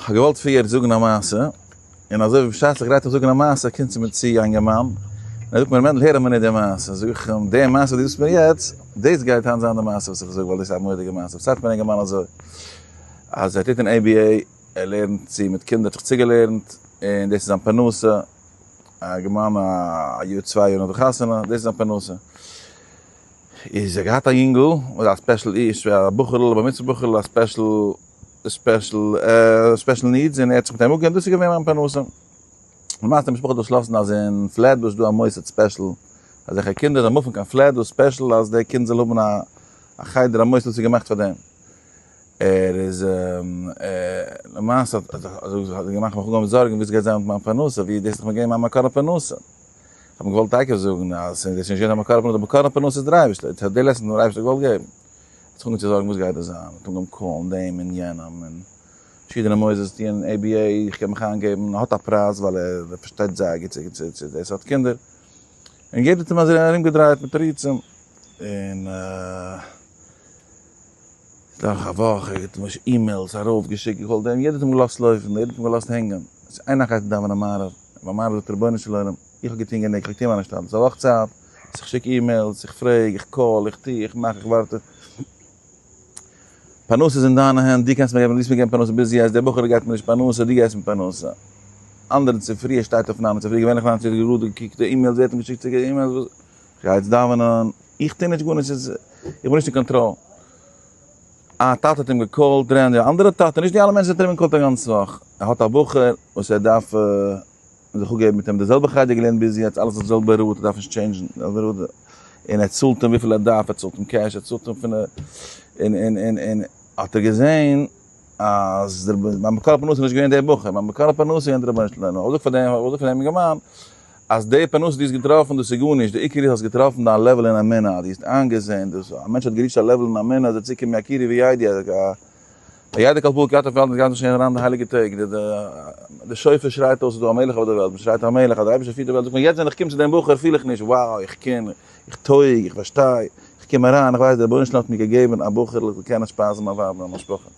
כ'האב געוואלט פריער זאגן א מעשה, און אזוי ווי בשעת איך גרייט מיך זאגן א מעשה קומט צו מיר צו א אינגערמאן, און ער זאגט מיר מענדל הער א מינוט די מעשה, זאג איך אים די מעשה וואס דו זאגסט מיר יעצט, דאס גייט היינט זיין די מעשה וואס איך זאג ווייל דאס איז א מורא'דיגע מעשה, פארציילט מיר אינגערמאן אזוי, אז ער טוט אין ABA, ער לערנט צו מיט קינדער, האט זיך צוגעלערנט, און דאס איז זיין פרנסה, א אינגערמאן א יאר צוויי יאר נאך די חתונה, דאס איז זיין פרנסה. איז ער געהאט א יונגל, א special איש, א בחור'ל, א בר מצוה בחור'ל, א special special special needs און ער האט זיך מיט אים אפגעגעבן, דאס איז געווען מיין פרנסה. למעשה די משפחה האט באשלאסן אז אין פלעטבוש איז דא א מוסד special אזעלכע קינדער זאלן מופן קיין פלעטבוש special אז די קינד זאל האבן א חדר א מוסד וואס איז געמאכט פאר דעם. ער איז למעשה האט ער געמאכט מיך אנגעהויבן זארגן וואס גייט זיין מיט מיין פרנסה ווי דאס איז דאך מיר געווען מיין מקור הפרנסה. איך האב אים געוואלט תיכף זאגן אז דאס איז נישט געווען א מקור הפרנסה, די מקור הפרנסה איז דער אייבערשטער, די lesson האט דער אייבערשטער געוואלט געבן. האט זיך אנגעהויבן צו זארגן וואס גייט דא זיין, האט אנגעהויבן call ן דעם און יענעם און פארשידענע מוסדות טוען ABA, איך קען מיך איינגעבן, האט א פרייז ווייל ער פארשטייט זייער גוט צו די סארט קינדער, און יעדער האט אים אזוי ארומגעדרייט מיט תירוצים, און דורך א וואך, ער האט ממש emails ארויף געשיקט, גע call ט דעם, יעדער האט אים געלאזט לויפן, יעדער האט אים געלאזט הענגען, עס איז איין נאכט דאווענען מעריב, ביי מעריב זאגט רבונו של עולם, איך האב געטון גענוג, איך האב געטון מיין השתדלות, א וואך צייט, איך שיק emails, איך פרעג, איך call, איך טו, איך מאך, איך ווארט. פרנסה איז אין דיינע הענט, דו קענסט מיר געבן, דו האסט מיר געגעבן פרנסה ביז יעצט, דער בחור גייט מיר נישט פרנסה, דו גייסט מיר פרנסה. אנדערע צופרי, ער שטייט אויף ניין צופרי, געווענליך ניין צופרי, גראדע געקוקט די emails, ווער האט אים געשיקט צו emails, וואס, איך גיי יעצט דאווענען, איך טו נישט גארנישט, איך בין נישט אין קאנטראל. א טאטע האט אים גע call ט, רענדי, א אנדערע טאטע, נישט די אלע מענטשן וואס האט ער אים גע call ט א גאנצע וואך, ער האט א בחור וואס ער דארף זיך אפגעבן מיט אים, די זעלבע חדר געלערנט ביז יעצט, אלעס אויף די זעלבע route, ער דארף נישט change ן, די זעלבע route, און ער צאלט אים וויפיל ער דארף, ער צאלט אים cash, ער צאלט אים פון די, און און און און האט ער געזען אז דער מיין מקור הפרנסה איז נישט געווען דער בחור, מיין מקור הפרנסה איז געווען דער רבונו של עולם, איך זאג פאר דעם, איך זאג פאר דעם אינגערמאן, אז די פרנסה דו האסט געטראפן דאס איז גארנישט, די עיקר איז האסט געטראפן דיין level אין אמונה, דו האסט איינגעזען דאס, א מענטש האט גע reach ט א level אין אמונה אז ער צוקומט מיקירי וידעי, וידע כל פעול כי אתה פעלת גייט נישט אריין די הייליגע טעג, די שופר שרייט אויס ס'איז דא א מלך אויף די וועלט, מ'שרייט א מלך אז דער אייבערשטער פירט די וועלט, זאגט מען יעצט ווען איך קום צו דעם בחור פיל איך נישט wow איך קען, איך טויג, איך פארשטיי, איך קום אריין, איך ווייס דער רבונו של עולם האט מיר געגעבן א בחור איך זאל קענען שפייזן מיין ווייב און מיין משפחה.